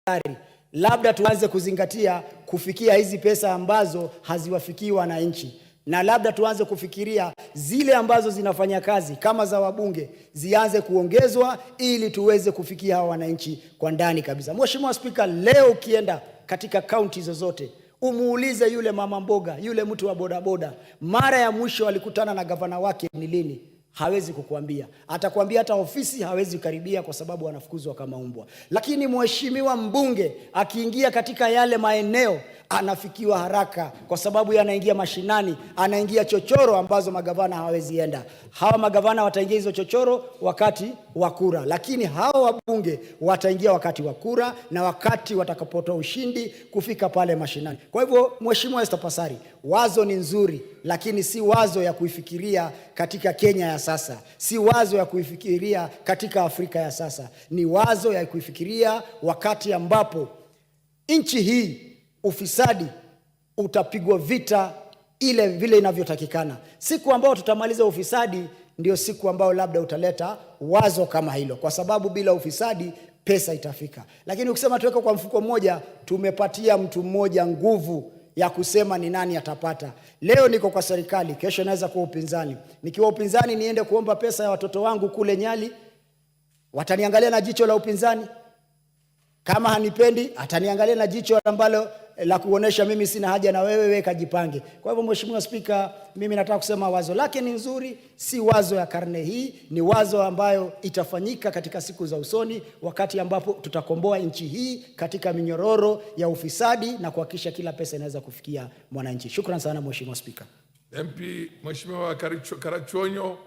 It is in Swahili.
Pasari, labda tuanze kuzingatia kufikia hizi pesa ambazo haziwafikii wananchi, na labda tuanze kufikiria zile ambazo zinafanya kazi kama za wabunge zianze kuongezwa ili tuweze kufikia hawa wananchi kwa ndani kabisa. Mheshimiwa Spika, leo ukienda katika kaunti zozote umuulize yule mama mboga, yule mtu wa bodaboda, mara ya mwisho alikutana na gavana wake ni lini? Hawezi kukuambia. Atakwambia hata ofisi hawezi kukaribia kwa sababu anafukuzwa kama umbwa. Lakini mheshimiwa mbunge akiingia katika yale maeneo anafikiwa haraka, kwa sababu yanaingia mashinani, anaingia chochoro ambazo magavana hawawezi enda. Hawa magavana wataingia hizo chochoro wakati wa kura, lakini hawa wabunge wataingia wakati wa kura na wakati watakapotoa ushindi kufika pale mashinani. Kwa hivyo, Mheshimiwa Esther Pasari, wazo ni nzuri, lakini si wazo ya kuifikiria katika Kenya ya sasa, si wazo ya kuifikiria katika Afrika ya sasa, ni wazo ya kuifikiria wakati ambapo nchi hii ufisadi utapigwa vita ile vile inavyotakikana. Siku ambayo tutamaliza ufisadi ndio siku ambayo labda utaleta wazo kama hilo, kwa sababu bila ufisadi pesa itafika. Lakini ukisema tuweke kwa mfuko mmoja, tumepatia mtu mmoja nguvu ya kusema ni nani atapata. Leo niko kwa serikali, kesho naweza kuwa upinzani. Nikiwa upinzani niende kuomba pesa ya watoto wangu kule Nyali, wataniangalia na jicho la upinzani. Kama hanipendi ataniangalia na jicho ambalo la kuonesha mimi sina haja na wewe, wewe kajipange. Kwa hivyo, Mheshimiwa Spika, mimi nataka kusema wazo lake ni nzuri, si wazo ya karne hii, ni wazo ambayo itafanyika katika siku za usoni, wakati ambapo tutakomboa nchi hii katika minyororo ya ufisadi na kuhakikisha kila pesa inaweza kufikia mwananchi. Shukran sana Mheshimiwa Spika. MP Mheshimiwa Karachuonyo.